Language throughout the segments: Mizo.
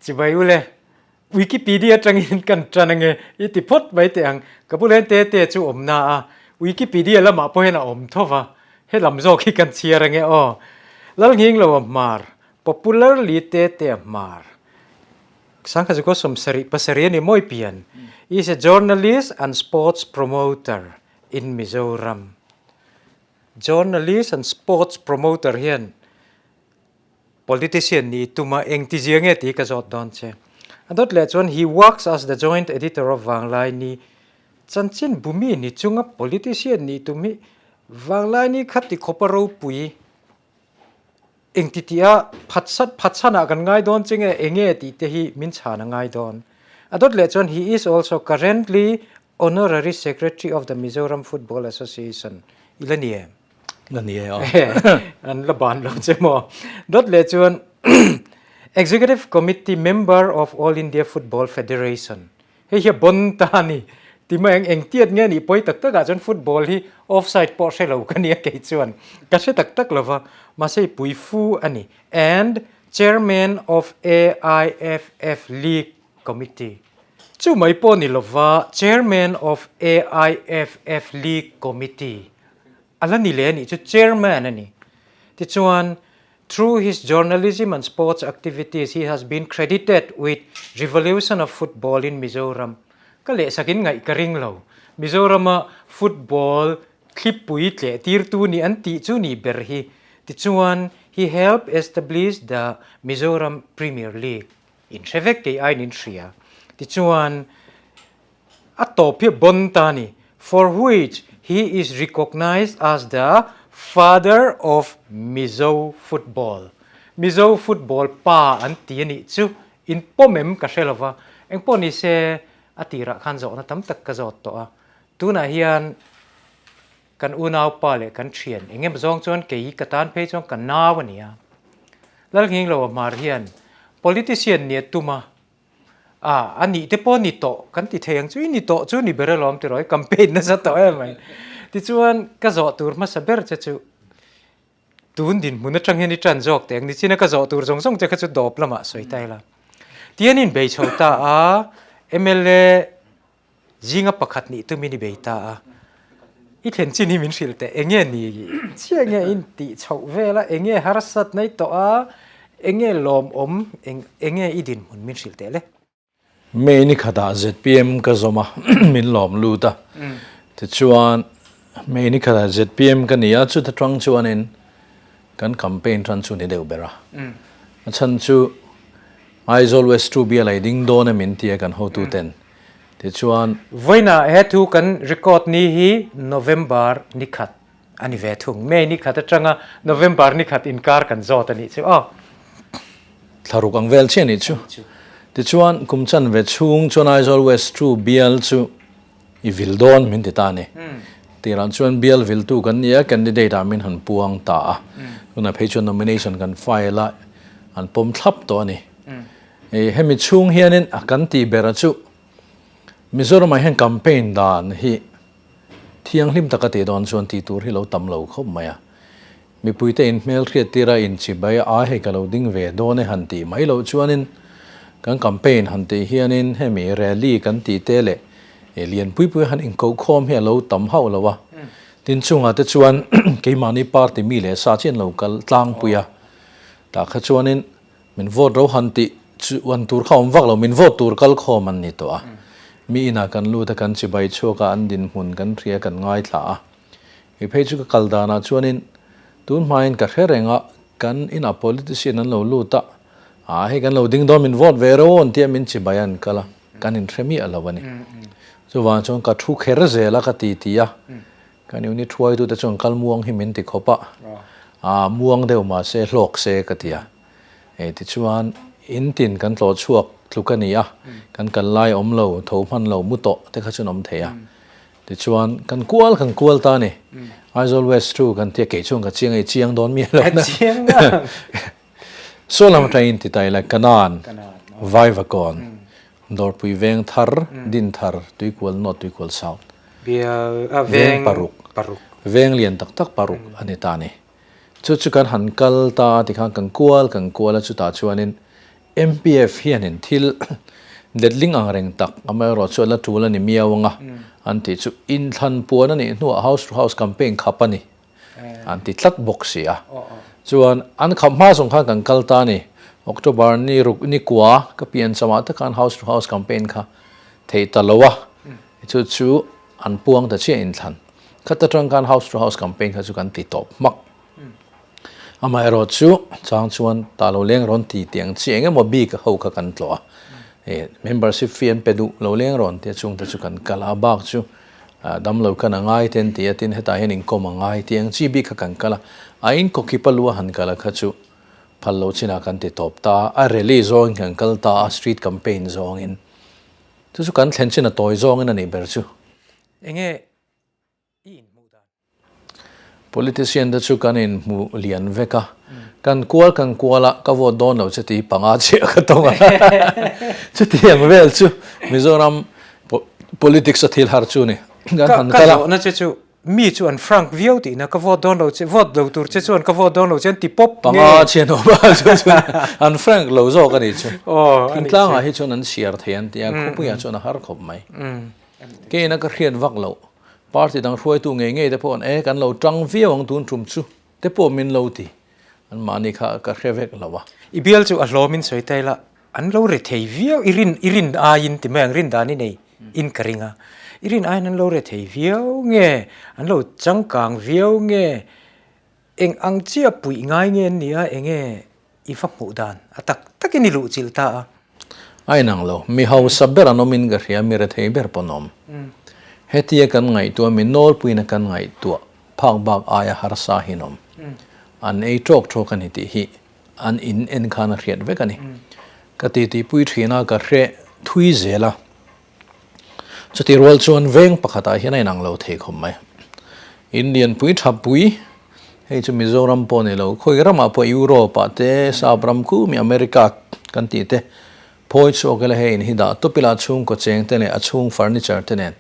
Chibai ule, Wikipedia atangin kan tan ange i ti phawt mai teh ang. Ka bula hian Tete chu awm na a, Wikipedia lamah pawh hian a awm tho va, he lam zawk hi kan chhiar ange aw. Lalnghinglo a hmar, popularly Tete a hmar. Sangkhazukaw 77 a ni mawi pian, is a journalist and sports promoter in Mizoram. Journalist and sports promoter hian Politician nih tuma engtizia nge tih ka zawt dawn che. A dawt leh chuan he works as the joint editor of Vanglaini. Chanchin bumi ni chunga politician nih tum hi Vanglaini kha ti khawpa ropui engti tih-a phatsat phatsanah kan ngai dawn che nge enge tih te hi min chhan a ngai dawn. A dawt leh chuan he is also currently honorary secretary of the Mizoram Football Association i la ni em? La ni e aw. An la ban lo che maw. Dawt leh chuan Executive Committee Member of All India Football Federation. Hei hi a bon ta a ni. Ti mai ang eng tiat nge nih pawi tak takah chuan football hi offside pawh hre lo ka nia kei chuan ka hre tak tak lo va, mahse i pui fu a ni. And Chairman of AIFF League Committee. Chu mai pawh ni lova Chairman of AIFF League Committee a la ni leh a nih chu Chairman a ni. Tichuan, through his journalism and sports activities he has been credited with revolution of football in Mizoram. Ka lehsakin ngaih ka ring lo. Mizorama football thlipui tleh tirtu nih an tih chu nih ber hi. Tichuan, he helped establish the Mizoram Premier League. In hre vek kei aiin in hria. Tichuan, a tawp hi a bon ta a ni, for which he is recognised as the father of Mizo football. Mizo football pa an ti a nih chu in pawm em ka hre lova, engpawh ni se a tirah khan zawhna tam tak ka zawt tawh a. Tunah hian kan unaupa leh kan thian eng emaw zawng chuan kei ka tan phei chuan ka nau a ni a. Lalnghinglo a hmar hian politician nia tum a, a a nih te pawh ni tawh kan ti thei ang chu i ni tawh chu ni ber alawm tiraw i campaign nasa tawh em mai. Tichuan ka zawh tur hmasa ber che chu tun dinhmun atang hian i tan zawk teh ang ni chin a ka zawh tur zawng zawng che kha chu dawp lamah sawi ta ila. Tian in bei chho ta a mla Zinga pakhat nih tumin i bei ta a, i thlen chin hi min hrilh teh, enge ni chiah nge in tih chhoh vel a, enge harsat mai tawh a, enge lawmawm, enge i dinhmun min hrilh teh le? May ni khatah zpm ka zawm a, min lawm lut a, tichuan May ni khatah zpm ka ni a, chuta tang chuanin kan campaign tan chu ni deuh ber a, a chhan chu Aizawl West 2 bial ei ding dawn em in tia kan hotu ten tichuan. Vawiinah he thu kan record ni hi November ni khat a ni ve thung. May ni khat atanga November ni khat inkar kan zawt a nih chu aw. Thlaruk ang vel chiah a nih chu. Tichuan kum chanve chhung chuan Aizawl West 2 bial chu i vil dawn min ti ta a ni. Tirah chuan bial viltu kan ni a, candidate ah min han puang ta a. Tunah phei chuan nomination kan file a, an pawm thlap tawh a ni. Hemi chhung hianin a kan tih ber chu Mizoramah hian campaign dan hi thianghlim taka tih dawn chuan tih tur hi lo tam lo khawp mai a. Mipuite in hmelhriat tira inchibai a hei ka lo ding ve dawn e han tih mai loh chuanin kan campaign han tih hianin hemi rally kan tih te leh lian pui pui han inkohkhawm hi a lo tam hauh lo a. Tin chungah te chuan keimahni party mi leh sa chian lo kal tlangpui a. Tah kha chuanin min vote ro han tih chu an tur kha awm vak lo, min vote tur kal khawm an ni tawh a. Mi inah kan lut a, kan chibai chhuak a, an dinhmun kan hria kan ngaithla a. I phei chu ka kal danah chuanin tun hmain ka hre reng a, kan inah politician an lo lut a, aa hei kan lo ding dawn min vote ve ro an tia min chibai an kal a, kan inhre miah lo a ni. Chuvang chuan ka thu kher zel a ka ti ti a, kan unit hruaitute chuan kal muang hi min ti khawp a, aa muang deuh mahse hlawk se ka ti a. Hei tichuan in tin kan tlawh chhuak tluk a ni a, kan kal lai awm lo, tho hman lo, mu tawh te kha chuan awm thei a. Tichuan kan kual kan kual ta a ni. Aizawl West chu kan tia kei chuan ka chiang a, i chiang dawn miah lo na. Saw lam atangin ti ta ila Kanan, Vaivakawn, Dawrpui Veng Thar, Din Thar, Tuikual North, Tuikual South. Veng paruk, veng lian tak tak paruk a ni ta a ni. Chu chu kan han kal ta a tikhan kan kual kan kual a chutah chuanin. MPF hianin thil letling ang reng tak amaherawhchu a la tul a ni miau anga an tih chu inthlan puan a nih hnuah house to house campaign khap a ni an ti tlat bawk si a. Chuan an khap hma zawng khan kan kal ta a ni. October ni ruk ni kua ka pian chamah te khan house to house campaign kha theih ta lo a, chu chu an puang ta chiah inthlan. Khat atang khan house to house campaign kha chu kan ti tawp hmak. Amaherawh chu chang chuan ta lo leng rawn ti tih ang chi eng emaw bik ho kha kan tlawh a, eh membership fee an pe duh lo leng rawn tia chungte chu kan kal a, bak chu damlo khan a ngai te an ti a, tin hetah hian inkawm a ngai tih ang chi bik kha kan kal a, a inkawkip a lu a han kal a kha chu phal lo chinah kan ti tawp ta a, a rally zawngin kan kal ta a, street campaign zawngin chu chu kan thlen chin a tawi zawngin a nih ber chu. Enge i inhmuh dan? Politician te chu kan inhmu lian vek a, kan kual kan kual a, ka vote dawn lo che tih panga chiah ka tawng a. Chutiang vel chu Mizoram politics a thil har chu ni. Kan han kal a. Ka zawhna che chu mi chu an frank viau tihna ka vote dawn lo che, vote lo tur che chuan ka vote dawn lo che an ti pawp nge? Panga chiah an awm a, chu chuan an frank lo zawk a nih chu. Thingtlangah hi chuan an chhiar thei an ti a, khawpuiah chuan a har khawp mai. Keina ka hriat vak loh. Party dang hruaitu ngei ngei te pawh an e kan lo tang viau ang tun tum chu te pawh min lo ti. An mahni kha ka hre vek lo a. I bial chu a hlawmin sawi ta ila an lo re thei viau i rin i rin aiin ti mai ang rin dan i nei in ka ring a. I rin aiin an lo re thei viau nge an lo changkang viau nge eng ang chiah puih ngai nge an nia enge I va hmuh dan a tak takin i luhchilh ta a. A inang lo, mi hausa ber an awmin ka hria, mi rethei ber pawh an awm. Hetia kan ngaihtuah, mi nawlpuiin a kan ngaihtuah phak bak aia harsa hi an awm. An ei tawk tawk a ni tih hi an in en khan a hriat vek a ni. Ka titipui thin a, ka hre thui zel a. Chutih rual chuan veng pakhatah hian a inang lo thei khawp mai. Indian pui tha pui, hei chu Mizoram pawh ni lo, khawi ramah pawh Europe ah te, Sap ram khu mi America kan tih te, phawi chhuak ila hei in hi dah tawp ila a chhungkaw cheng te leh a chhung furniture te nen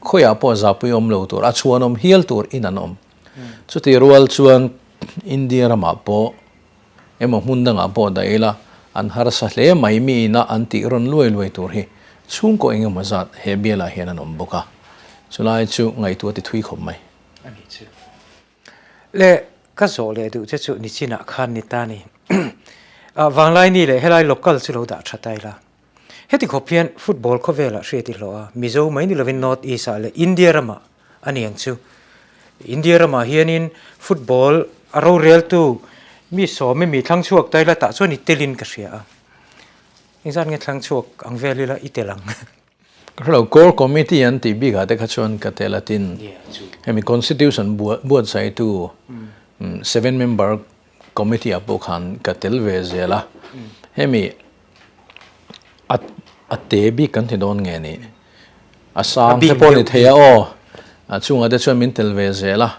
khawiah pawh zapui awm lo tur, a chhuan awm hial tur in an awm. Chutih rual chuan India ramah pawh Emaw hmun dangah pawh dah ila, an harsa hle mai mi ina an tih rawn luai luai tur hi chhungkaw eng emaw zat he bialah hian an awm bawk a, chulai chu ngaihtuah ti thui khawp mai. A ni chu. Le ka zawh leh duh che chu nichinah khan ni ta ni. Vanglaini leh helai local chu lo dah tha ta ila. Heti khawp hian football khawvelah hriat i hlawh a, Mizo mai ni lovin North East ah leh India ramah a ni ang chu. India ramah hianin football a roreltu mi sawm emi thlang chhuak ta ila tah chuan i telin ka hria a. Engzat nge thlang chhuak ang vel ila i tel ang? Ka hre lo, Core Committee an tih bikah te kha chuan ka tel a tin hemi Constitution buatsaihtu seven member Committee ah pawh khan ka tel ve zel a, hemi a a te bik kan ti dawn nge ni a sang te pawh ni thei a aw a chungah te chuan min tel ve zel a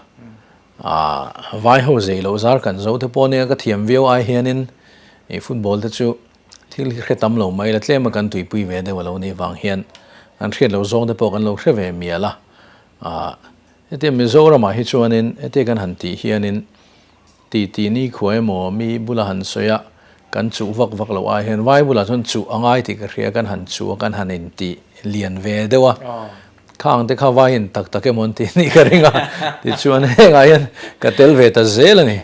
ah vai ho zei loh zar kan zo te pawh nia ka thiam viau ai hianin ih football te chu thil hi hre tam lo mai la tlem a kan tuipui ve deuh a lo nih vang hian an hriat loh zawng te pawh kan lo hre ve mial a ah hetia Mizoramah hi chuanin hetia kan han tih hianin Ti ti ni khua emaw mi bula han sawi a, kan chuh vak vak loh ai hian vai bulah chuan chuh a ngai tih ka hria, kan han chuh a, kan han inti lian ve deuh a, khang te kha vai in tak tak emaw an tih nih ka ring a, tichuan hengah hian ka tel ve ta zel a ni.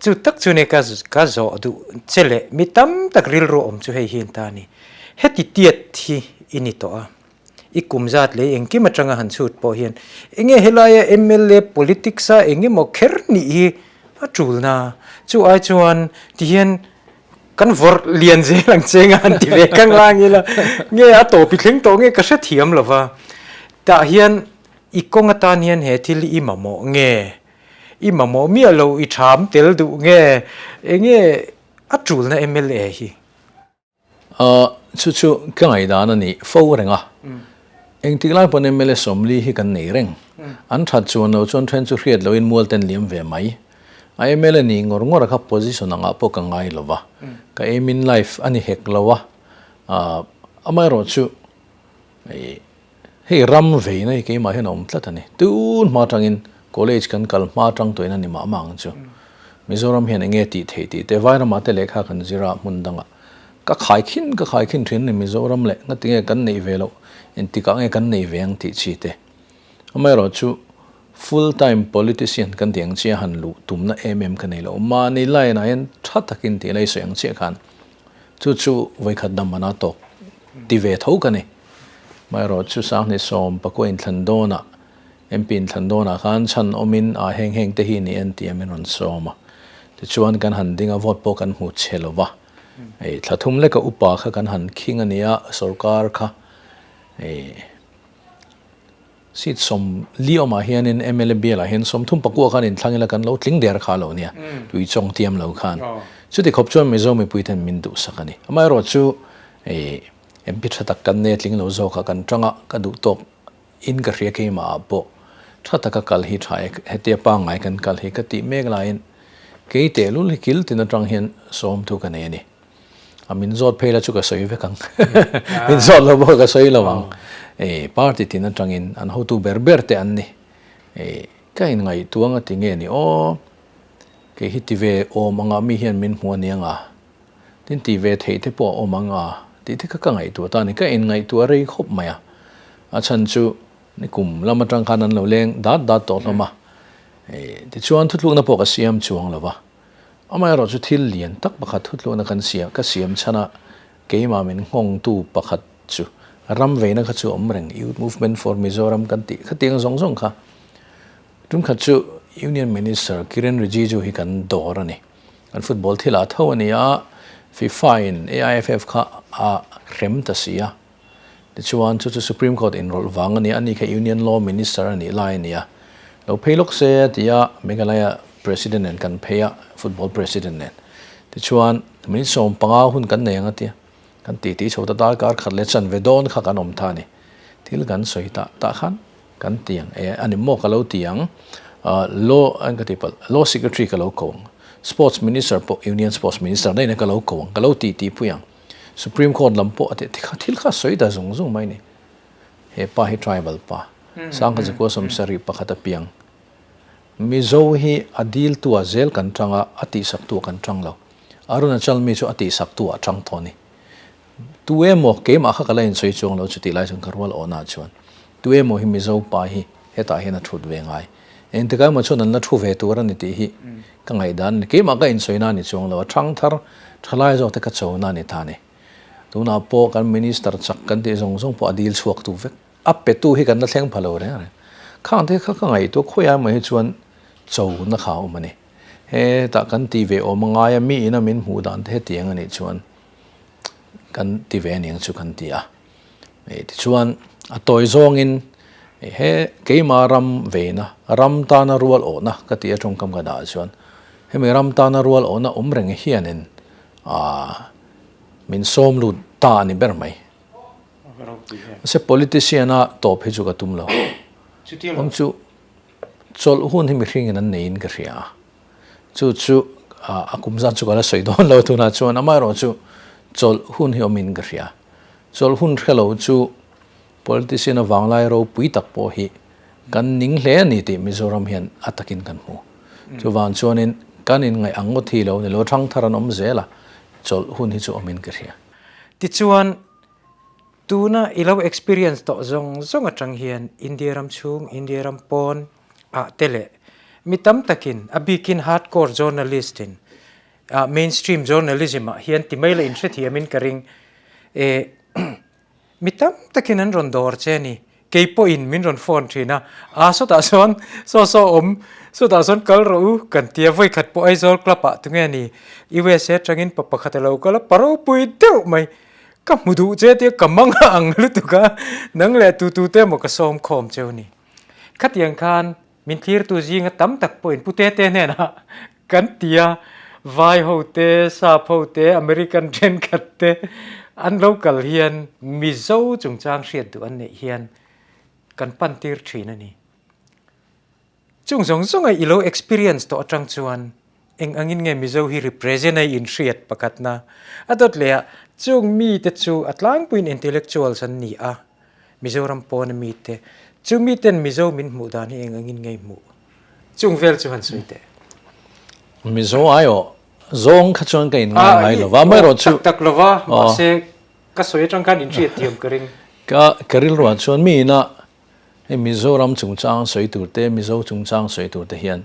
Chu tak chu nia ka zawh duh che leh mi tam tak rilru awm chu hei hi an ta a ni. Heti tiat hi i ni tawh a, I kum zat leh engkim atanga han chhut pawh hian enge helaia mla politics a engemaw kher nih hi a tulna chu ai chuan tihian kan vawrh lian zel ang che nga han ti ve kang lang ila nge a tawp i thleng tawh nge ka hrethiam lova tah hian i kawng atan hian he thil i mamawh nge i mamawh miah lo i tham tel duh nge enge a tulna mla hi. Chu chu ka ngaihdan a ni fo reng a. Engtik lai pawn mla sawmli hi kan nei reng. An that chuan lo chuan then chu hriat loin mual ten liam ve mai. A mla ni ngawr ngawr a kha position angah pawh ka ngai lo va. Ka aim in life a ni hek lo a. Amaherawh chu hei ram veina hi keimah hian a awm tlat a ni. Tun hma atangin college kan kal hma atang tawhin a ni mah mah ang chu. Mizoram hian enge tih theih tih te Vairamah te lehkha kan zir a hmun dangah ka khaikhin ka khaikhin thin a ni Mizoram leh ngatinge kan neih ve loh engtikah nge kan nei ve ang tih chi te. Amaherawhchu full time politician kan tih ang chiah han luh tumna em em ka nei lo. Mahni line ah hian tha takin tih lai sawi ang chiah khan chu chu vawikhat dam mana tawk ti ve tho ka ni. Amaherawhchu Sanghni sawm pakua inthlan dawnah MP inthlan dawnah khan chhan awmin ah heng heng te hi ni en tih a min rawn sawm a. Tichuan kan han ding a vote pawh kan hmu chhe lo va. Hei thla thum leka upa kha kan han khing a nia sorkar kha hei Seat 40 awmah hianin mla bialah hian 34 khan inthlang ila kan lo tling der kha lo nia, tui chawng tiam lo khan. Chuti khawp chuan Mizo mipui ten min duhsak a ni. Amaherawh chu MP tha tak kan nei a tling lo zawk a, kan tanga ka duh tawk in ka hria keimah ah pawh tha taka kal hi tha e, hetia pangngai kan kal hi ka tih mek laiin kei tehlul hi kil tin atang hian sawmtu ka nei a ni. A min zawt phei la chu ka sawi vek ang. Min zawt lo pawh ka sawi lo ang. Ei party tin atangin an hotu ber ber te an ni. Ei ka inngaihtuang a ti nge ni aw. Kei hi ti ve awm anga mi hian min hmu a ni anga. Tin ti ve theih te pawh a awm ang a tih te kha ka ngaihtuah ta a ni. Ka inngaihtuah rei khawp mai a. A chhan chu ni kum lam atang khan an lo leng dat dat tawh hlawm a. Ei tichuan thuthlukna pawh ka siam chuang lo va. Amaherawh chu thil lian tak pakhat thutluahna kan siam, ka siam chhan a, keimah min nghawngtu pakhat chu ram veina kha chu a awm reng, Youth Movement for Mizoram kan tih khatiang zawng zawng kha. Tunkhat chu Union Minister Kiren Rijiju hi kan dawr a ni. Kan football thilah tho a ni a, FIFA in AIFF kha a hrem ta si a. Tichuan, chu chu Supreme Court inrawlh vang a ni a, ani kha Union Law Minister a nih lai a ni a. Lo phei lawk se a ti a, Meghalaya President nen kan phei a, Football President nen. Tichuan, minute 15 hun kan nei ang a ti a, kan titi chho ta darkar khat leh chanve dawn kha kan awm ta a ni. Thil kan sawi tah tah khan kan ti ang e, a ni maw ka lo ti ang, Law an ka ti palh, Law Secretary ka lo ko ang, Sports Minister pawh Union Sports Minister daih in ka lo ko ang, ka lo titi pui ang. Supreme Court lam pawh a tih kha thil kha a sawi ta zung zung mai a ni. He pa hi tribal pa, Sangha Zakua 71 a piang. Mizo hi a diltu ah zel kan tang a, a tihsaktu ah kan tang lo. Arunachal mi chu a tihsaktu ah a tang tawh a ni. Tu emaw, keimah kha ka la insawi chuang lo chutih lai chuan ka rual awhna ah chuan tu emaw hi Mizo pa hi hetah hian a thut ve ngai. Engtikah emaw chuan an la thu ve tur a ni tih hi ka ngaihdan a ni. Keimah ka insawi na a ni chuang lo, a thang thar thalai zawk te ka cho na a ni ta a ni. Tunah pawh kan minister chak kan tih zawng zawng pawh a dil chhuak tu vek. A petu hi kan la thleng pha lo reng reng. Khang te kha ka ngaihtuah khawiah emaw hi chuan cho na kha a awm a ni. Hetah kan ti ve awm a ngai a, mi ina min hmuh dan te hetiang a nih chuan kan ti ve aniang chu kan ti a. Tichuan a tawi zawngin he keima ram veina, ram tana rual awhna ka tih a tawngkam ka dah chuan hemi ram tana rual awhna awm reng hianin min sawm lut ta a ni ber mai. Mahse politician a tawp hi chu ka tum lo. Awm chu chawlh hun hi mihringin an neiin ka hria a. Chu chu a kum zat chu ka la sawi dawn lo tunah chuan amaherawhchu chawlh hun hi awmin ka hria. Chawlh hun hre lo chu politician a vanglai ropui tak pawh hi kan ning hle a ni tih Mizoram hian a takin kan hmu. Chuvang chuanin kan inngaih ang ngawt hi lo ni lo, thangthar an awm zel a, chawlh hun hi chu awmin ka hria. Tichuan, tuna i lo experience tawh zawng zawng atang hian India ram chhung, India ram pawn ah te leh mi tam takin, a bikin hardcore journalist in Mainstream journalism ah hian ti mai la inhrethiamin ka ring. E mi tam takin an rawn dawr che a ni. Kei pawhin min rawn phone thin a, aa sawtah sawn saw saw awm, sawtah sawn kal rawh u kan ti a, vawikhat pawh Aizawl club ah tunge a ni, USA atangin pa pakhat a lo kal a, pa ropui deuh mai, ka hmu duh che tia ka mang a ang lutuk a, nang leh tu tu te emaw ka sawm khawm cheu ni. Khatiang khan Min thlirtu zinga tam tak pawhin Pu Tete hnenah kan ti a, Vai ho te, Sap ho te, American thenkhat te an lo kal hian Mizo chungchang hriat duh an neih hian kan pan tir thin a ni. Chung zawng zawnga i lo experience tawh atang chuan eng angin nge Mizo hi represent a inhriat pakhatna a dawt leh a, chung mite chu a tlangpuiin intellectuals an ni a, Mizoram pawna mite, chu miten Mizo min hmuh dan hi eng angin nge i hmuh? Chung vel chu han sawi teh. Mizo aiawh zawng kha chuan ka inngai ngai lo va, amaherawhchu. Tak tak lo va, mahse ka sawi atang khan inhriat thiam ka ring. Ka ka rilruah chuan mi ina hei Mizoram chungchang sawi tur te, Mizo chungchang sawi tur te hian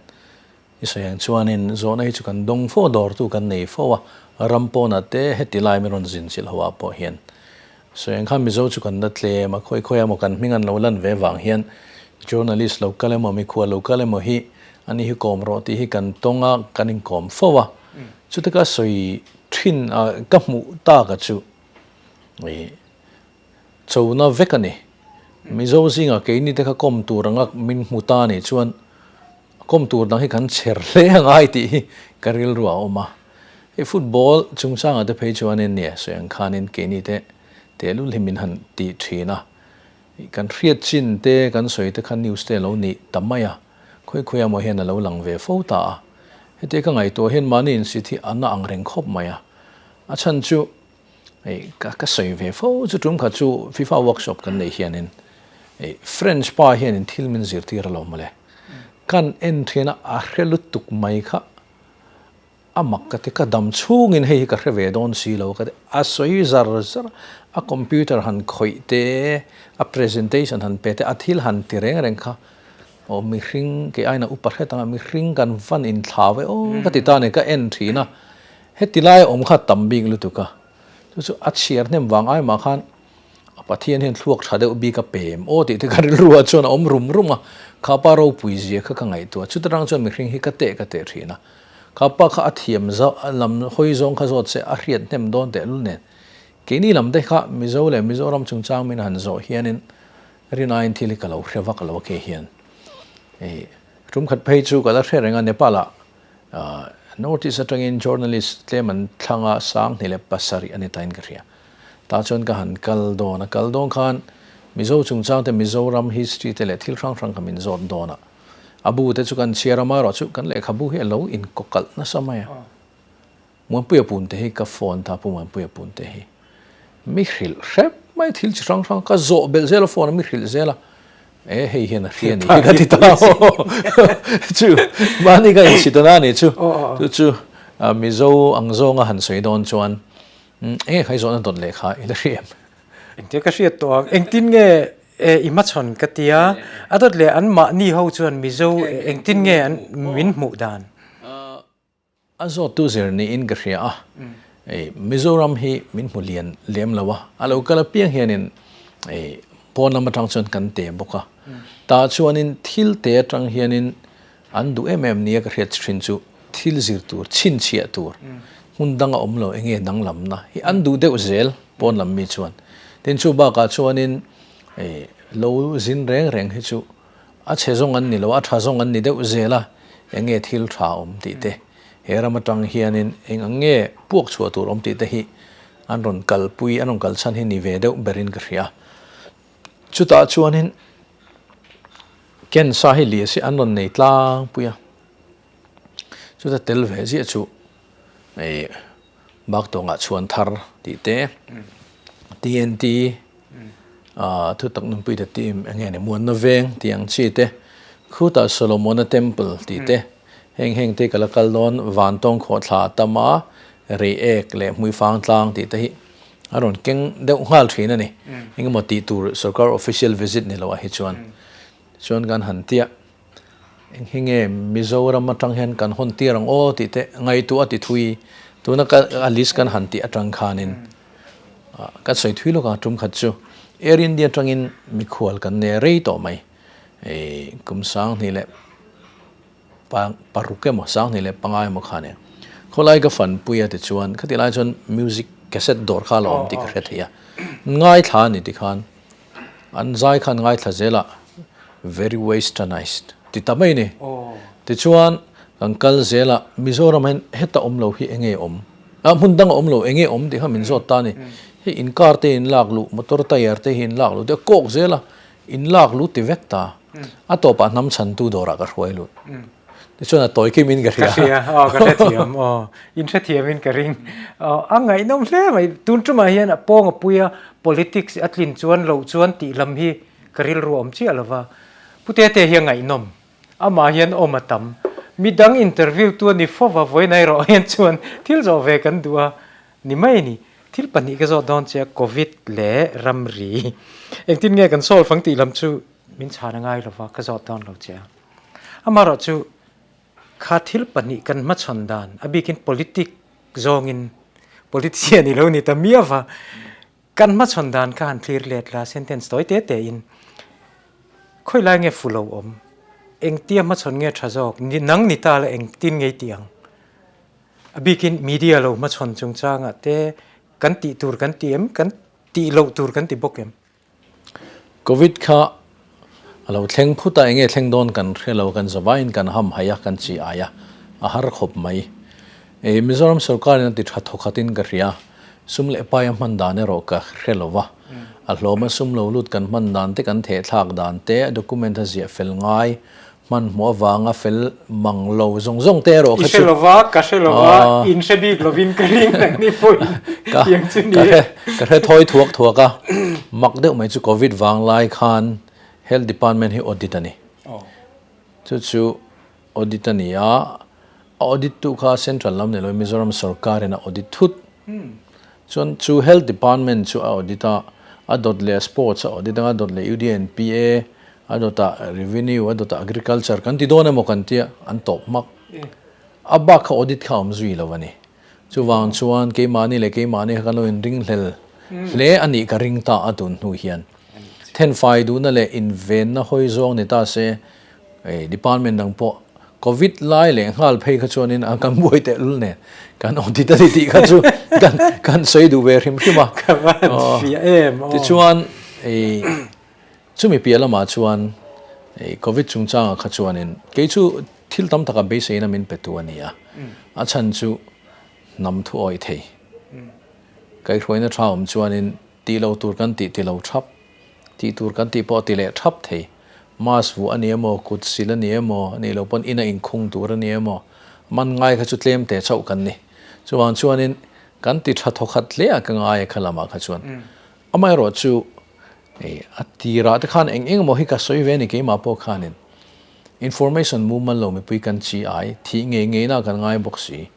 i sawi ang chuanin zawhna hi chu kan dawng fo, dawrtu kan nei fo a, ram pawnah te heti lai min rawn zin chilh ho ah pawh hian Sawi ang khan Mizo chu kan la tlem a, khawi khawi emaw kan hming an lo lan ve vang hian journalist lo kal emaw, mikhua lo kal emaw hi ani hi kawm rawh tih hi kan tawng a, kan inkawm fo a. Chuti ka sawi thin a, ka hmuh tak a chu ih chona vek a ni. Mizo zingah keini te kha kawm tur anga min hmu ta nih chuan Kawm tur dang hi kan chher hle a ngai tih hi ka rilru a awm a. Hei football chungchangah te phei chuanin nia sawi ang khanin keini te tehlul hi min han ti thin a. Kan hriat chin te kan sawi te kha news te a lo nih ta mai a, khawi khawi emaw hian a lo lang ve fo ta a. Hetia ka ngaihtuah hian mahni insit hi a na ang reng khawp mai a. A chhan chu Hei ka ka sawi ve fo chu tum khat chu FIFA workshop kan neih hianin hei French pa hianin thil min zirtir a lo mawle. Kan en thian a a hre lutuk mai kha a mak ka ti ka dam chhungin hei hi ka hre ve dawn si lo ka ti a sawi zar zar a computer han khawih te a presentation han pe te a thil han ti reng reng kha aw mihring kei aina upa hret anga mihring kan van inthlau e aw ka ti ta a ni ka en thin a. Heti lai awm kha tam bik lutuk a, chu chu a chhiar hnem vang ai mah khan a Pathian hian thluak tha deuh bik a pem aw tih te ka rilru ah chuan a awm rum rum a, kha pa ropui zia kha ka ngaihtuah chuta tang chuan mihring hi ka teh ka teh thin a, kha pa kha a thiam zauh a lam hawi zawng kha zawt se a hriat hnem dawn tehlul nen keini lam te kha Mizo leh Mizoram chungchang min han zawh hianin rinaiin thil hi ka lo hre vak lo a ke hian hei tum khat phei chu ka la hre reng a Nepal ah North East atangin journalist tlem an thlang a, 2007 a ni tain ka hria. Tah chuan ka han kal dawn a, kal dawn khan Mizo chungchang te, Mizoram history te leh thil hrang hrang kha min zawt dawn a. A bu te chu kan chhiar a, amaherawhchu kan lehkhabu hi a lo inkawkalh nasa mai a. Muanpuia Punte hi ka phone ta Pu Muanpuia Punte hi mi hrilh hrep mai thil chi hrang hrang ka zawh belh zel a phone a mi hrilh zel a e hei hian a hria ni hi ka ti ta chu mahni ka inchhit a ni chu chu chu Mizo ang zawnga han sawi dawn chuan enge khai zawhna dawt leh kha i la hria em? Engtia ka hriat tawh ang engtin nge i hmachhawn ka tia a dawt leh an mahni ho chuan Mizo engtin nge an min hmuh dan? A zawttu zir niin ka hria a, ei Mizoram hi min hmu lian lem lo a, a lo kal apiang hianin ei pawn lam atang chuan kan te bawk a, tah chuanin thil te atang hianin an duh em em nia ka hriat thin chu thil zir tur, chhinchhiah tur, hmun danga awm lo enge danglamna hi an duh deuh zel pawn lam mi chuan. Tin chu bakah chuanin ei lo zin reng reng hi chu A chhe zawng an ni lo, a tha zawng an ni deuh zel a, eng nge thil tha awm tih te, he ram atang hianin eng ang nge puak chhuah tur awm tih te hi an rawn kalpui, an rawn kal chhan hi ni ve deuh berin ka hria. Chutah chuanin Kensa hi lih si an rawn nei tlangpui a, chuta tel ve ziah chu hei Baktawngah chhuan thar tih te, TNT, Thutak Nunpuite team eng nge ni Muanna Veng tih ang chi te, khutah Solomona Temple tih te, heng heng te ka la kal dawn Vantawng Khawhthla a tam a, Reiek leh Hmuifang Tlang tih te hi a rawn keng deuh nghal thin a ni. Engemaw tih tur sorkar official visit ni loah hi chuan chuan kan han tia. Eng hi nge Mizoram atang hian kan hawn tir ang aw tih te ngaihtuah a ti thui. Tuna ka a list kan han tih atang khanin kan sawi thui lawk a tum khat chu Air India atangin mikhual kan nei rei tawh mai. Hei kum 2006 emaw 2005 emaw khan e khawlai ka fanpui a tichuan khatih lai chuan music cassette dawr kha a la awm tih ka hre thei a. Ngaithla a ni tikhan. An zai khan ngaithla zel a, very westernized ti ta mai ni. Tichuan kan kal zel a, Mizoram hian heta awm lo hi enge awm? Ah hmun danga awm lo enge awm tih kha min zawt ta a ni. Hei in car te in lak luh, motor tyre te hi in lak luh te a kawk zel a, in lak luh ti vek ta. A tawpah hnam chhantu dawrah ka hruai lut. Tichuan a tawi kim in ka hria. Ka hria, aw ka hrethiam, aw in hrethiam in ka ring. Aw a ngaihnawm hle mai, tun tumah hian a pawng a pui a, politics a tlin chuan loh chuan tih lam hi ka rilru a awm chiah lo va. Pu Tete hi a ngaihnawm, amah hian awm a tam. Midang interview tu a ni fova vawiin erawh hian chuan thil zawh ve kan duh a ni mai a ni. Thil pahnih ka zawt dawn che a, Covid leh ramri. Engtin nge kan solve ang tih lam chu min chhan a ngai lova, ka zawt dawn lo che a. Amaherawhchu kha thil pahnih kan hmachhawn dan, a bikin politic zawngin, politician i lo ni ta miau va, kan hmachhawn dan kha han thlir let la, sentence tawi te te in, khawi lai nge fu lo awm, engtia hmachhawn nge tha zawk, nang ni ta la engtin nge i tih ang? A bikin media lo hmachhawn chungchangah te kan tih tur kan ti em, kan tih loh tur kan ti bawk em? Covid kha a lo thleng phut a, enge thleng dawn kan hre lo, kan zavaiin kan ham haih a, kan chi ai a, a har khawp mai. E, Mizoram sorkarin a ti tha thawkhatin ka hria, sum leh pai a hman dan erawh ka hre lo va, a hlawma sum lo lut kan hman dan te, kan thehthlak dan te, a document a ziah fel ngai, Hmanhmawh avanga fel mang lo zawng zawng te erawh kha chu. I hre lova, ka hre lova, in hre bik lovin ka ring nang ni pawhin tiang chu ni e. Ka hre thawi thuak thuak a, mak deuh mai chu Covid vang lai khan Health Department hi audit a ni. Chu chu audit a ni a, a audit tu kha Central lam ni lovin Mizoram sorkarin a audit thut. Chuan chu Health Department chu a audit a, a dawt leh Sports a audit anga, a dawt leh UDNPA, a dawtah Revenue, a dawtah Agriculture kan ti dawn emaw kan tia, an tawp hmak. A bak kha audit kha a awm zui lo a ni. Chuvang chuan keimahni leh keimahni kha kan lo inringhlel hle a nih ka ring ta a tun hnu hian. Thenfai duhna leh invenna hawi zawng ni ta se, Department dang pawh Covid lai leh nghal phei kha chuanin a kan buai teh lul nen kan audit a ni tih kha chu kan kan sawi duh ve hrim hrim a. Ka van fiah em aw. Tichuan chumi piah lamah chuan Covid chungchangah kha chuanin kei chu thil tam taka beiseina min pe tu a ni a. A chhan chu hnam thu awih thei. Kaihhruaina tha awm chuanin tih lo tur kan tih ti lo thap. Tih tur kan tih pawh a ti leh thap thei. Mask vuah a ni emaw, kut sil a ni emaw, a nih loh pawn ina inkhung tur a ni emaw, man ngai kha chu tlem te chauh kan ni. Chuvang chuanin kan ti tha thawkhat hle a ka ngai a kha lamah kha chuan. Amaherawh chu a tirah te khan eng eng emaw hi ka sawi ve a ni keimah pawh khanin information mumal lo mipui kan chi ai, thih ngei ngeina kan ngai bawk si.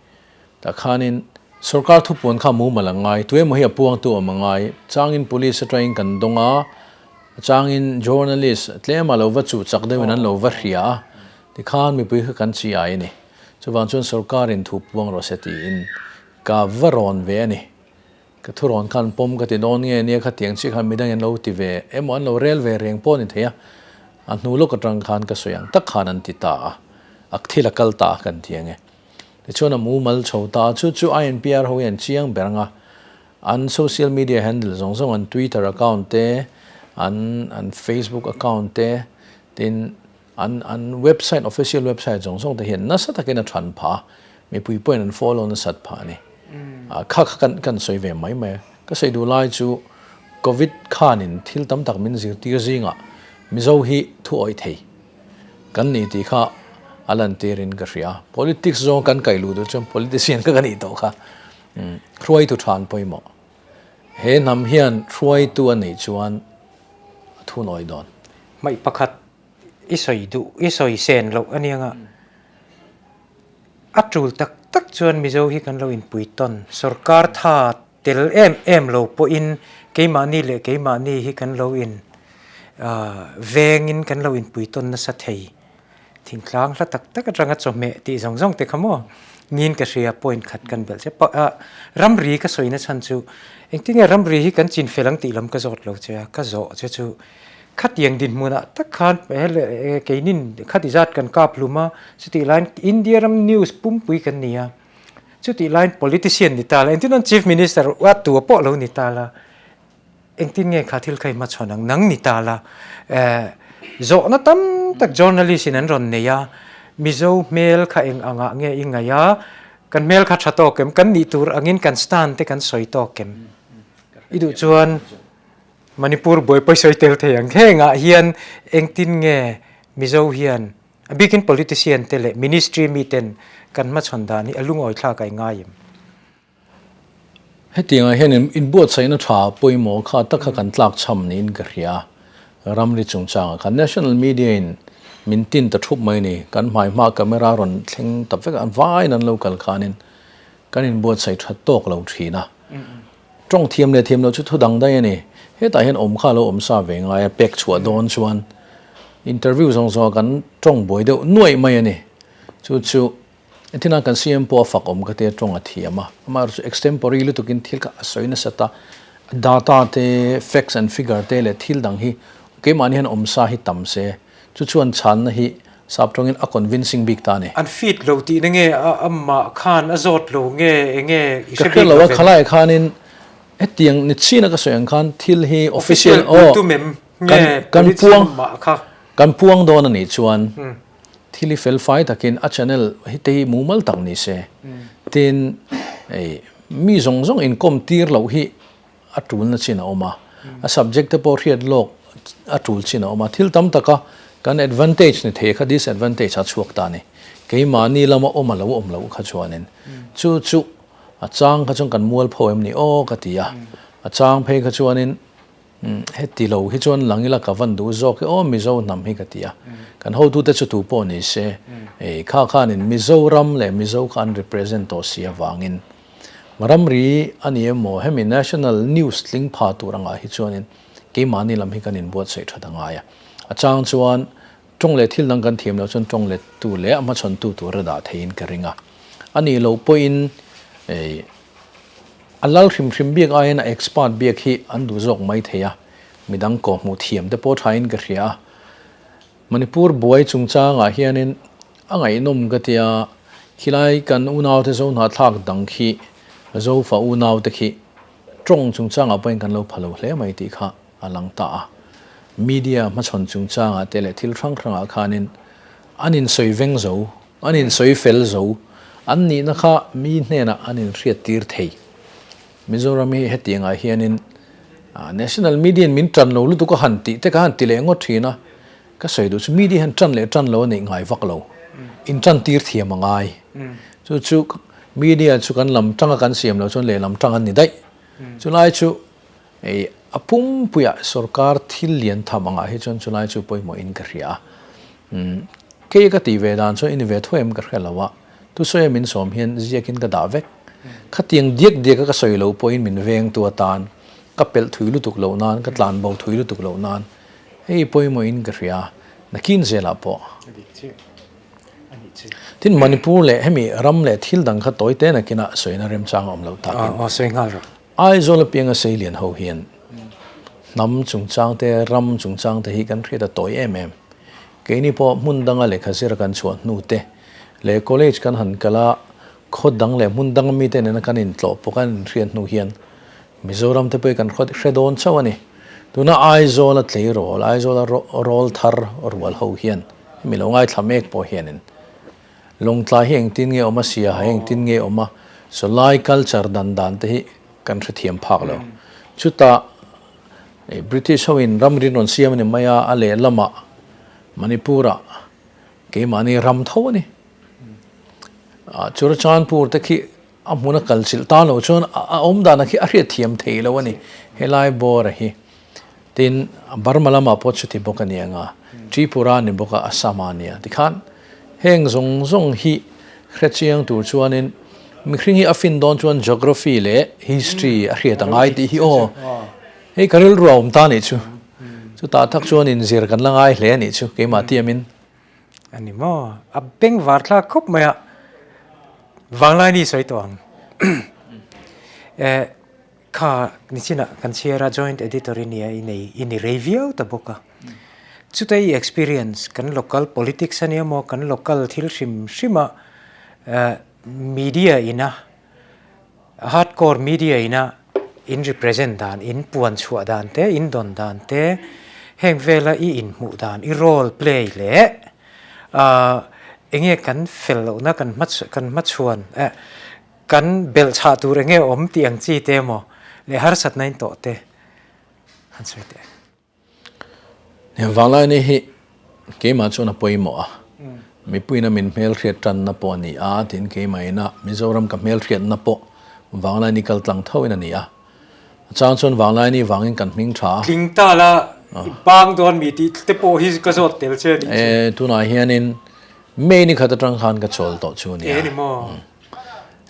Tah khanin sorkar thupuan kha mumal a ngai, tuemaw hi a puangtu awm a ngai. Changin police atangin kan dawng a, changin journalist tlema lo va chuh chak deuhin an lo va hria a, tikhan mipui kha kan chi ai a ni. Chuvang chuan sorkarin thu puang rawh se tiin ka va rawn ve a ni. Ka thu rawn khan pawm ka ti dawn nge nia khatiang chiah khan midang in lo ti ve emaw an lo rel ve reng pawh a ni thei a, a hnu lawk atang khan ka sawi ang tak khan an ti ta a, a thil a kal ta a kan ti ang e. Tichuan a mumal chho ta a, chu chu INPR ho hi an chiang ber ang a, an social media handle zawng zawng an Twitter account te, an an Facebook account te, tin an an website official website zawng zawng te hian nasa takin a than phah a, mipui pawhin an follow nasat phah a ni. Kha kha kan kan sawi ve mai mai a, ka sawi duh lai chu Covid khanin thil tam tak min zirtir zingah Mizo hi thu awih thei. Kan ni tih kha a lantirin ka hria. Politics zawng kan kaih luh duh chuan politician kha ka nih tawh kha. Hruaitu tha an pawimawh. He hnam hian hruaitu a neih chuan a thu nawi dawn. Hmaih pakhat i sawi duh, i sawi sen loh a nia nga. A tul tak tak chuan Mizo hi kan lo inpui tawn. Sorkar tha Tel em em lo pawhin keimahni leh keimahni hi kan lo in vengin kan lo inpui tawn nasa thei. Thingtlang hla tak tak atanga chawhmeh tih zawng zawng te kha maw niin ka hria point khat kan belh che. Ramri ka sawina chhan chu engtinge ramri hi kan chin fel ang tih lam ka zawt lo che a, ka zawh che chu khatiang dinhmunah tak khan keinin khati zat kan kap hlum a, chutih laiin India ram news pumpui kan ni a. Chutih laiin politician ni ta la, engtin an Chief Minister a tua pawh lo ni ta la, engtin nge kha thil kha i hmachhawn ang, nang ni ta la. Zawhna tam tak journalist in an rawn nei a, Mizo hmel kha eng angah nge i ngaih a, kan hmel kha tha tawk em, kan nih tur angin kan stand te kan sawi tawk em? I duh chuan Manipur buai pawh i sawi tel thei ang. Hengah hian engtin nge Mizo hian A bikin politician te leh ministry miten kan hmachhawn dan hi a lungawi thlak a i ngai em? Hetiangah hian inbuatsaihna tha pawimawh kha tak kha kan tlak chham niin ka hria. Ramri chungchangah khan national media in min tin ta thup mai ni. Kan hmai hma camera rawn thleng ta vek a, vaiin an lo kal khanin kan inbuatsaih that tawk lo thin a. Tawng thiam leh thiam loh chu thu dang daih a ni. Hetah hian awm kha a lo awm sa ve ngai a, pek chhuah dawn chuan interview zawng zawng ah kan tawng buai deuh nuaih mai a ni. Chu chu entirna kan CM pawh a fak awm ka tia tawng a thiam a, amaherawhchu extempore lutukin thil kha a sawi nasat a, data te, facts and figure te leh thil dang hi keimahni hian awm sa hi tam se, Chu chuan chhanna hi sap tawngin a convincing bik ta a ni. An fit lo tihna nge amah khan a zawt lo nge enge i hre bik lo ve. Ka hre lo a, khalai khanin hetiang ni china ka sawi ang khan thil hi official aw kan puang kan puang dawn a nih chuan thil hi fel fai takin a channel hi te hi mumal tak ni se tin mi zawng zawng inkawm tir loh hi a tulna chin a awm a, a subject te pawh hriat lawk a tul chin a awm a, thil tam taka kan advantage ni thei kha disadvantage a chhuak ta a ni. Keimahni lama awm a lo awm loh kha chuanin chu chu a chang kha chuan kan mual pho em ni aw ka ti a, a chang phei kha chuanin heti lo hi chuan lang ila ka van duh zawk e aw Mizo hnam hi ka ti a, kan hotute chu tu pawh ni se ei kha khanin Mizoram leh Mizo kha an represent tawh si avangin Ramri a ni emaw, hemi national news tling pha tur angah hi chuanin keimahni lam hi kan inbuatsaih that a ngai a. A chang chuan tawng leh thil dang kan thiam loh chuan tawng lettu leh a hmachhawntu tur a dah theiin ka ring a. A nih loh pawhin ei a lal hrim hrim biak aiin a expert biak hi an duh zawk mai thei a, midang kawhhmuh thiam te pawh thain ka hria a. Manipur buai chungchangah hianin a ngaihnawm ka tia, khilai kan unaute zo hnahthlak dang khi, Zofa unaute khi tawng chungchangah pawhin kan lo pha lo hle mai tih kha a lang ta a. Media hmachhawn chungchangah te leh thil hrang hrangah khanin an insawi veng zo, an insawi fel zo, an nihna kha mi hnenah an inhriattir thei. Mizoram hi hetiangah hianin National Media in min tan lo lutuk a han tih te ka han ti leh ngawt thin a, ka sawi duh chu media hian tan leh tan lo a neih ngai vak lo, in tan tir thiam a ngai. Chu chu media chu kan lam tanga kan siam loh chuan lehlam tang an ni daih. Chulai chu ei a pumpuiah sorkar thil lian tham angah hi chuan chulai chu pawimawhin ka hria a. Kei ka tih ve dan chuan i ni ve tho em ka hre lo a, thusawi min sawm hian ziakin ka dah vek. Khatiang diak diaka ka sawi loh pawhin min vengtu atan ka pelh thui lutuk loh nan, ka tlan bo thui lutuk loh nan hei pawimawhin ka hria, nakin zelah pawh. Tin, Manipur leh hemi ram leh thil dang kha tawi te nakinah sawina remchang a awm loh takin. Aizawl apianga seilian ho hian hnam chungchang te, ram chungchang te hi kan hriat a tawi em em. Keini pawh hmun danga lehkha zira kan chhuah hnu te leh college kan han kal a, khaw dang leh hmun danga mite nena kan intlawh pawh kan inhriat hnu hian Mizoram te pawh hi kan hre dawn chauh a ni. Tuna Aizawla tleirawl, Aizawla rawl thar rual ho hian hemi lo ngaithla mek pawh hianin Lawngtlai hi engtin nge awm a, Siaha hi engtin nge awm a, sawlai culture dan dan te hi kan hrethiam phak lo. Chutah British ho in ramri rawn siam a ni mai a, a lehlamah Manipur-ah keimahni ram tho a ni. Churachandpur te khi a hmun a kal chilh ta lo chuan a awm dan khi a hriatthiam thei lo a ni helai bawr hi. Tin, Burma lamah pawh chuti bawk a ni ang a, Tripura ni bawk a, Assam a nia. Tikhan heng zawng zawng hi hrechiang tur chuanin mihring hi a fin dawn chuan geography leh history a hriat a ngai tih hi aw, hei ka rilru a awm ta nih chu. Chutah tak chuan inzir kan la ngai hle a nih chu keimah tiamin. A ni maw? A beng var thlak khawp mai a, vanglai ni sawi tawh ang. Eh, kha nichinah kan chhiar a, joint editor i nia, i nei, i ni rei viau ta bawk a. Chuta i experience, kan local politics a nia maw, kan local thil hrim hrim a, eh, media ina, Hardcore media ina in represent dan, in puan chhuah dan te, in dawn dan te, heng vela i inhmuh dan, i role play leh enge kan fel lohna kan kan hmachhuan eh kan belhchhah tur enge awm tih ang chi te emaw leh harsatna in tawh te han sawi teh. Vanglai hi keimah chuan a pawimawh a, mipuiina min hmelhriat tanna pawh a ni a, tin keimahina Mizoram ka hmelhriatna pawh Vanglai ni kal tlang thoin a ni a. A chang chuan Vanglai ni vangin kan hming tha a. Tling ta la I bang dawn mi tih te pawh hi ka zawt tel che a nih chu. E, tunah hianin May ni khat atang khan ka chawl tawh chu a nia. E ni maw?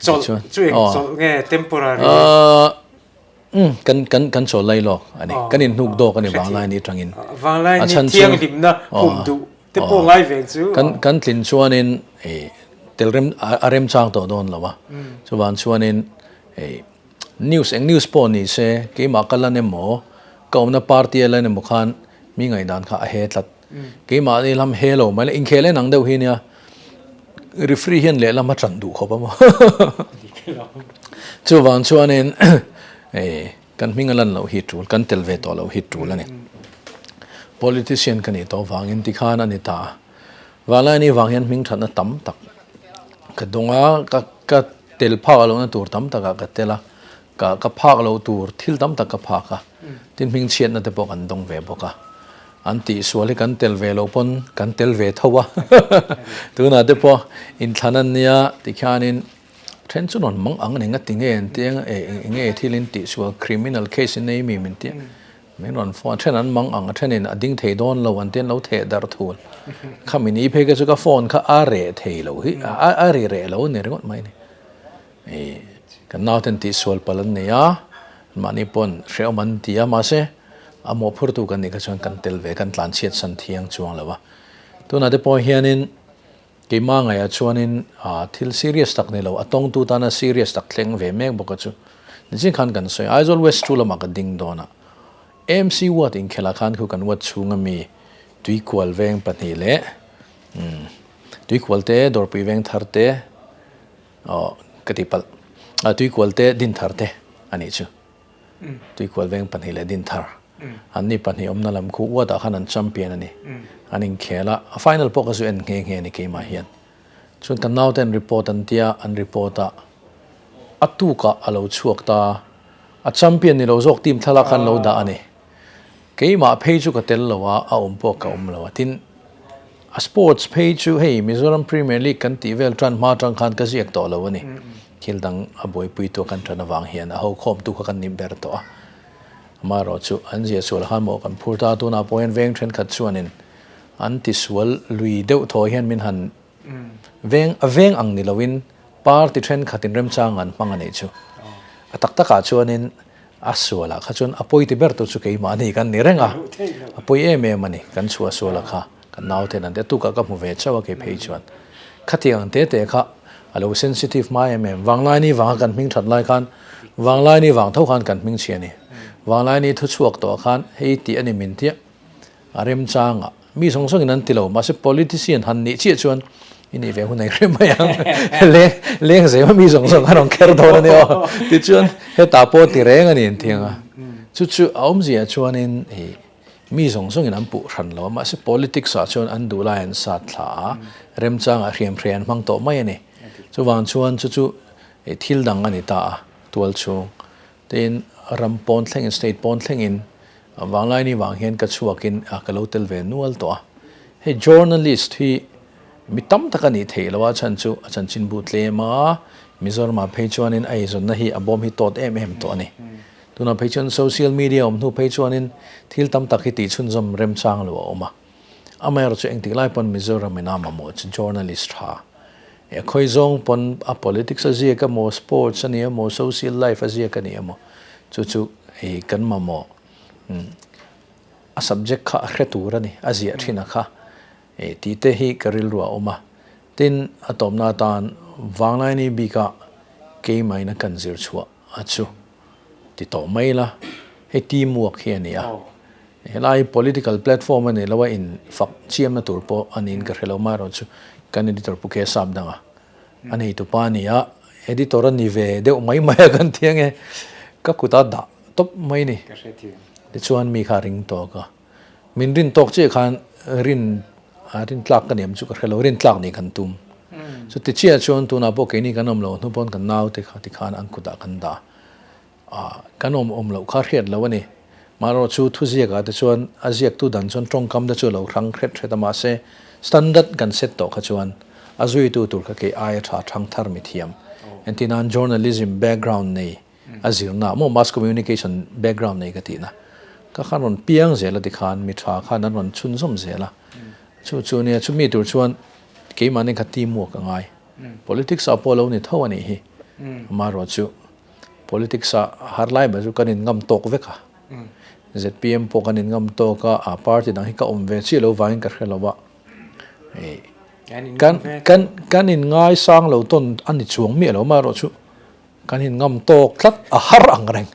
Chawlh chu eng chawlh nge temporary? Umm kan kan kan chawl lai lawk a ni. Kan inhnuk dawk a ni vanglai ni atangin. Vanglai ni thianghlimna hum duh te pawh ngai ve chu. Kan kan tlin chuanin tel rem a remchang tawh dawn lo a. Chuvang chuanin News eng news pawh ni se, keimah ka lan emaw, ka awmna party a lan emaw khan mi ngaihdan kha a he tlat. Keimah ni lam he lo mai la, inkhel en ang deuh hi nia, referee hian lehlam a ṭan duh khawp a maw. Chuvang chuanin kan hming a lan loh hi ṭul, kan tel ve tawh loh hi ṭul a ni. Politician ka nih tawh vangin tikhan a ni ta a. Vanlaini vang hian hming ṭhatna tam tak ka dawng a, ka ka tel phak lohna tur tam takah ka tel a, ka ka phak loh tur thil tam tak ka phak a, tin hming chhiatna te pawh kan dawng ve bawk a, an tihsual hi kan tel ve loh pawn kan tel ve tho a, tunah te pawh inthlan an nia tikhianin then chu rawn mang ang a ni ngati nge an ti ang e eng nge thil in tihsual criminal case in nei mi min ti a. Min rawn phone a then an mang ang a thenin a ding thei dawn lo an ti an lo theh darh thul. Khami ni phei kha chu ka phone kha a reh thei lo hi a ri reh lo a ni ringawt mai ni. Ih kan nauten tihsual palh an nei a, mahni pawn hrehawm an ti a mahse a mawhphurtu kan nih kha chuan kan tel ve kan tlanchhiat san thiang chuang lo a. Tunah te pawh hianin Keimah ngaihah chuanin thil serious tak ni lo, a tawngtu tana serious tak thleng ve mek bawk a chu. Nichin khan kan sawi, Aizawl West chu lamah ka ding dawn a, AMC ward inkhelh ah khan khu kan ward chhunga mi Tuikual veng pahnih leh Tuikual te, Dawrpui veng thar te, aw ka ti palh, Tuikual te, Dinthar te a nih chu. Tuikual veng pahnih leh Dinthar an ni pahnih awmna lam khu uatah khan an champion a ni. An inkhel a, a final pawh ka zu en nghe nghe a ni keimah hian. Chuan ka naute an report an tia, an report a, a tukah a lo chhuak ta, a champion ni lo zawk team thlalak khan lo dah a ni. Keimah phei chu ka tel lo a, a awm pawh ka awm lo a. Tin, a sports phei chu hei Mizoram Premier League kan tih vel tan hma atang khan ka ziak tawh lo a ni. Thil dang a buaipui tu kan tan avang hian a ho khawm tu kha kan ni ber tawh a. Amaherawhchu an zia sual khan maw kan phur ta tunah pawh hian veng thenkhat chuanin an tisual lui deuh thaw hian min han veng a veng ang ni loin party thenkhatin remchang an hmang a nih chu. A tak takah chuanin a sualah kha chuan a pawi ti ber tu chu keimah ni kan ni reng a, a pawi em em a ni kan chhuah suala kha kan nauten an ti a tukah ka hmu ve chauh a kei phei chuan khatiang te te kha a lo sensitive hma em em Vanglaini vanga kan hming that lai khan Vanglaini vang tho khan kan hming chhia a ni Vanglaini thu chhuak tawh khan hei tih a ni min tia A remchangah mi zawng zawngin an ti lo, mahse politician han nih chiah chuan i nih ve hun ei hrem mai ang. Leng leng zema mi zawng zawng a rawn kher dawn a ni aw. Tichuan hetah pawh ti reng a ni an ti ang a. Chu chu a awmzia chuanin i mi zawng zawngin an puh hran lo a, mahse politics ah chuan an duh lai an sat thla a, remchangah hriam hre an hmang tawh mai a ni. Chuvang chuan chu chu thil dang a ni ta a, tual chhung. Tin, ram pawn thlengin, state pawn thlengin Vanglaini vang hian ka chhuakin ka lo tel ve nual tawh a. Hei journalist hi mi tam tak a nih theih loh a chhan chu a chanchinbu tlem a, Mizoramah phei chuanin a eizawnna hi a bawm hi tawt em em tawh a ni. Tunah phei chuan social media awm hnu phei chuanin thil tam tak hi tihchhunzawm remchang lo a awm a. Amaherawhchu engtik lai pawn Mizoram in a mamawh chu journalist tha e khawi zawng pawn a politics a ziak emaw sports a ni emaw social life a ziak a ni emaw chu chu hei kan mamawh a subject kha a hre tur a ni a ziah thin a kha e tih te hi ka rilru a awm a tin a tawpna atan Vanglaini bika keimaina kan zir chhuah a chu ti tawh mai la hei teamwork hi a ni a. Helai political platform a ni lo a in fak chiamna tur pawh a niin ka hre lo amaherawh chu kan editor Pu K Sap danga a nei tupa a ni a, editor a ni ve deuh mai mai a kan ti ange ka kuta dah tawp mai ni. Tichuan mi kha a ring tawk a, min rin tawk chiah khan rin rin tlak ka niam chu ka hre lo, rin tlak nih kan tum. Chuti chiah chuan tunah pawh keini kan awm lo hnu pawn kan naute kha tikhan an kutah kan dah. Kan awm awm loh kha hriat lo a ni. Marawh chu thuziakah te chuan a ziaktu dan chuan tawngkam te chu a lo hrang hret hret a, mahse standard kan set tawh kha chuan a zuitu tur kha kei aia tha thang thar mi thiam. Engtin nan journalism background nei a zirna maw mass communication background nei ka tihna. Ka khan rawn piang zel a tikhan mi tha khan an rawn chhunzawm zel a. Chu chu nia chumi tur chuan keimahni kha teamwork a ngai. Politics ah pawh lo ni tho a nih hi. Amaherawhchu politics ah har lai ber chu kan in ngam tawk vek a. Zpm pawh kan in ngam tawk a, a party dang hi ka awm ve chiah lo vangin ka hre lo a. Kan kan kan in ngaisang lo tawn a ni chuang miah lo amaherawhchu Kan in ngam tawk tlat a har ang reng.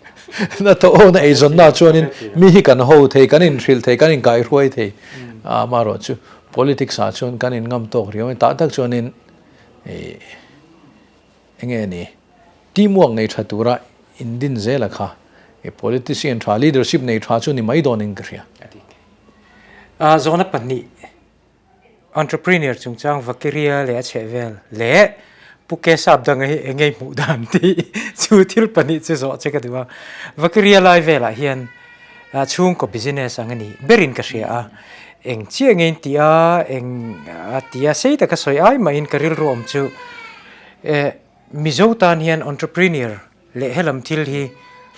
Na tawh na eizawnna chuanin mi hi kan ho thei, kan inhrilh thei, kan inkaihruai thei. Amaherawh chu politics ah chuan kan in ngam tawk riau a ni. Tah tak chuanin eng nge ni teamwork nei tha tura indin zela kha politician tha, leadership nei tha chu ni mai dawnin ka hria. Zawhna pahnih Entrepreneur chungchang Vakiria leh a chhehvel leh Pu Kesap danga hi eng ngei hmuh dan tih chu thil pahnih chu zawh che ka duh a. Vakiria lai velah hian chhungkaw business ang a ni berin ka hria a, eng chiah nge in tih a, eng a ti a sei taka sawi ai mahin ka rilru awm chu Mizo tan hian entrepreneur leh helam thil hi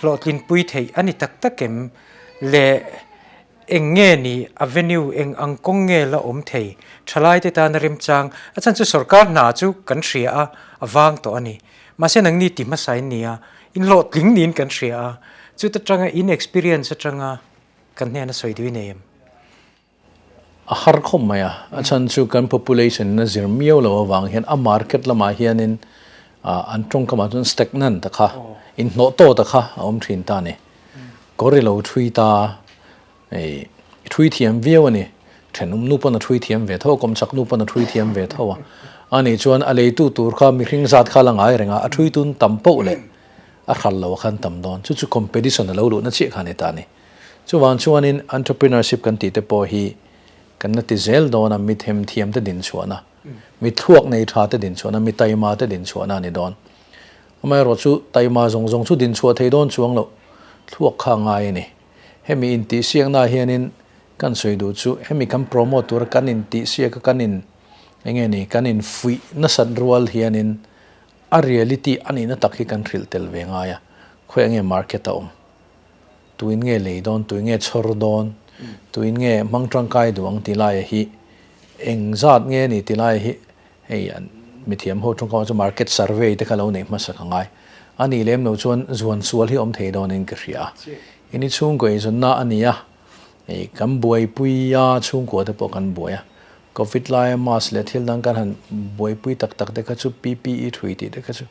hlawhtlinpui theih a ni tak tak em leh Eng nge ni avenue eng ang kawng nge la awm thei? Thalaite tana remchang a chhan chu sorkar hna chu kan hria a, a vang tawh a ni. Mahse nangni ti hmasa in ni a, in hlawhtling niin kan hria a, chuta tanga in experience atanga kan hnena sawi duh i nei em? A har khawp mai a, a chhan chu kan population in a zir miau lo avang hian a market lamah hianin an tawngkamah chuan stagnant ta kha, inhnawh tawh ta kha a awm thin ta a ni. Kawr i lo thui ta, i thui thiam viau a ni. Thenawm nu pawn a thui thiam ve tho a, kawmchak nu pawn a thui thiam ve tho a. A nih chuan a leitu tur kha mihring zat kha la ngai reng a, a thui tun tam poh leh a hral lo a khan tam dawn. Chu chu competition a lo luhna chiah kha a ni ta a ni. Chuvang chuanin entrepreneurship kan tih te pawh hi kan la ti zel dawn a, mi themthiam te dinchhuahna, mi thluak nei tha te dinchhuahna, mi taima te dinchhuahna a ni dawn. Amaherawhchu taima zawng zawng chu dinchhuah thei dawn chuang loh thluak kha a ngai a ni. Hemi intihsiaknaah hianin kan sawi duh chu hemi kan promote tura kan intihsiak a kan in eng nge ni kan infuih nasat rual hianin a reality a nihna tak hi kan hrilh tel ve ngai a, khawiah nge market a awm? Tuin nge lei dawn? Tuin nge chhawr dawn? Tuin nge hmang tangkai duh ang ti laia hi eng zat nge ni ti laia hi Hei an mithiam ho tawngkam ah chuan market survey te kha lo neih hmasak a ngai. A nih lem lo chuan zuan sual hi awm thei dawnin ka hria a. Ini chhungkaw eizawnna a ni a, hei kan buaipui a, chhungkua te pawh kan buai a. Covid laia mask leh thil dang kan han buaipui tak tak te kha chu PPE thui tih te kha chu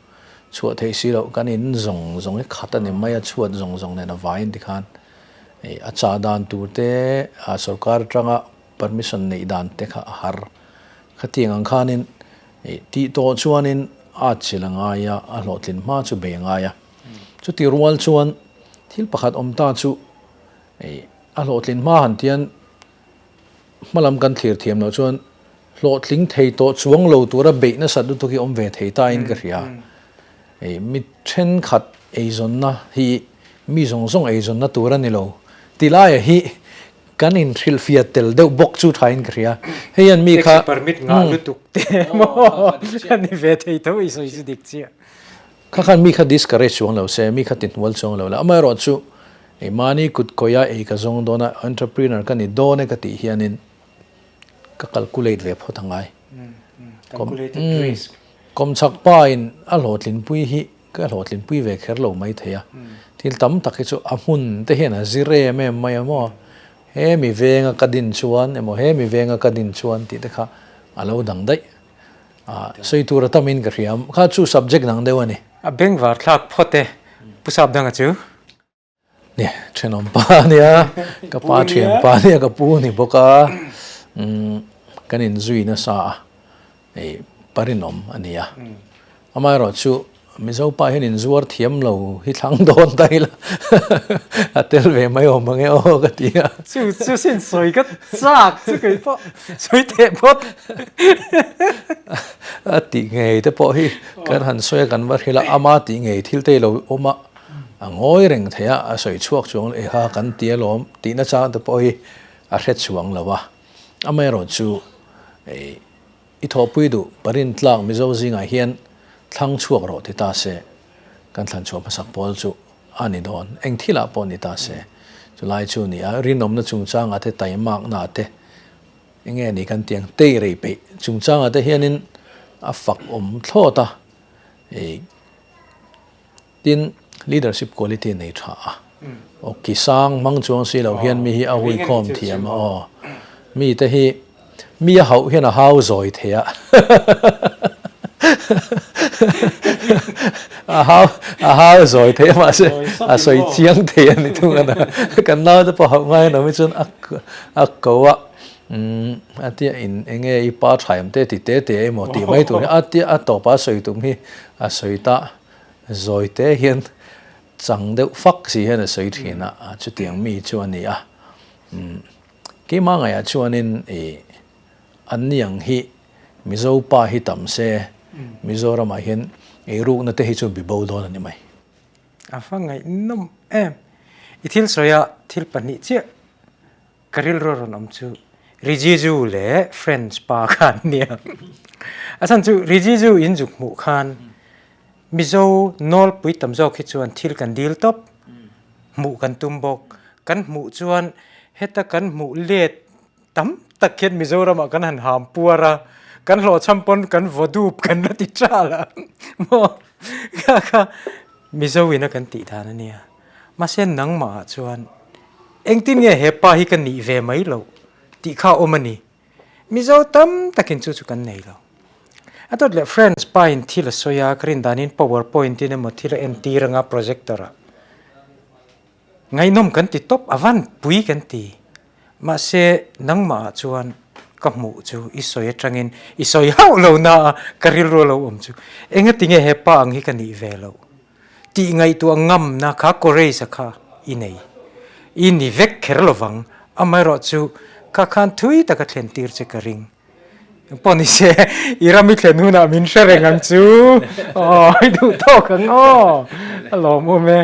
chhuah theih si loh kan in zawng zawng hi khat a ni mai a, chhuat zawng zawng nen a vaiin tikhan hei a chah dan tur te sorkar atanga permission neih dan te kha a har. Khatiang ang khanin tih tawh chuanin a chil a ngai a, a hlawhtlin hma chu bei a ngai a. Chuti rual chuan thil pakhat awm ta chu a hlawhtlin hma han tian hmalam kan thlir thiam loh chuan hlawhtling thei tawh chuang lo tura beih nasat lutuk hi awm ve thei ta in ka hria. Mi thenkhat eizawnna hi mi zawng zawng eizawnna tur a ni lo ti laia hi Kan inhrilhfiah tel deuh bawk chu thain ka hria. Hei hian mi kha. Taxi permit ngah lutuk te emaw a ni ve thei tho i sawi chu dik chiah. Kha khan mi kha discourage chuang lo se, mi kha ti hnual chuang lo la. Amaherawh chu ei mahni kut kawia ei ka zawng dawn a, entrepreneur ka ni dawn e ka tih hianin ka calculate ve phawt a ngai. Calculated risk. Kawmchhak pa in a hlawhtlinpui hi Ka hlawhtlinpui ve kher lo mai thei a, thil tam tak hi chu a hmun te hian a zir em em mai a maw, he mi venga ka din chuan emaw he mi venga ka din chuan tih te kha a lo dang daih a, sawi tur a tamin ka hria, kha chu subject dang deuh a ni. A bengvar thlak phawt e, Pu Sapdanga chu. Ni, thenawm pa a nia, ka pa thian pa a nia, ka pu a ni bawk a, kan inzui nasa a, hei parinawm a ni a. Amaherawh chu Mizo pa hian inzuar thiam lo hi thlang dawn ta ila, a tel ve mai awm ang e aw ka ti a. Chu chu sin sawi ka chak chu kei pawh sawi teh phawt. A tih ngei te pawh hi kan han sawi a kan va hrilh a, ama tih ngei thil te hi lo awm a. A ngawi reng thei a, a sawi chhuak chuang lo, eha kan ti alawm tih nachang te pawh hi a hre chuang lo a. Amaherawhchu i thawhpui duh parin tlak Mizo zingah hian thlang chhuak rawh ti ta se, kan thlan chhuah hmasak pawl chu a ni dawn, eng thilah pawh ni ta se. Chulai chu ni a, rinawmna chungchangah te taimakna te enge ni kan tih ang tei rei peih chungchangah te hianin a fak awm thlawt a, ih tin leadership quality nei tha a, aw ki sang hmang chuang si lo hian mi hi a huikhawm thiam a aw, mi te hi Mi a hauh hian a hau zawi thei a, a hau a hau zawi thei a mahse a sawi chiang thei a ni thung a na. Kan naute pawh hauh ngai an awm hi chuan a a ko a, umm a tia in eng nge i pa tha em te ti te te emaw tih mai tur hi a tia a tawpa a sawi tum hi a sawi ta zawi te hian chang deuh fak si hian a sawi thin a, chutiang mi chu a ni a. Umm. Keimah ngaihah chuanin i an ni ang hi Mizo pa hi tam se Mizoramah hian eirukna te hi chu bibo dawn a ni mai. A va ngaihnawm em! I thil sawi a thil pahnih chiah ka rilru a rawn awm chu Rijiju leh French pa kha an nia. A chhan chu Rijiju in zuk hmuh khan Mizo nawlpui tam zawk hi chuan thil kan dil tawp, hmuh kan tum bawk. Kan hmuh chuan heta kan hmuh let tam tak hian Mizoramah kan han ham puar a, kan hlawhchham pawn kan vaw dup kan la ti ṭal a maw kha kha Mizo ina kan tih dan a nia. Mahse nangmahah chuan engtin nge he pa hi ka nih ve mai loh tih kha a awm a ni. Mizo tam takin chu chu kan nei lo. A dawt leh French pa in thil a sawi a, ka rin danin power point in emaw thil a entir anga projector ah. Ngaihnawm kan ti tawp, a van pui kan ti. Mahse nangmah ah chuan ka hmuh chu i sawi atangin i sawi hauh lo na a ka rilru a lo awm chu. Engati nge he pa ang hi ka nih ve loh? Tih ngaihtuah ngamna kha courage a kha i nei. I ni vek kher lovang, amaherawh chu kha khan thui taka thlen tir che ka ring. Pawh ni se, i ram i thlen hunah min hre reng ang chu. Aw, i duh tawk ang aw, a lawmawm e.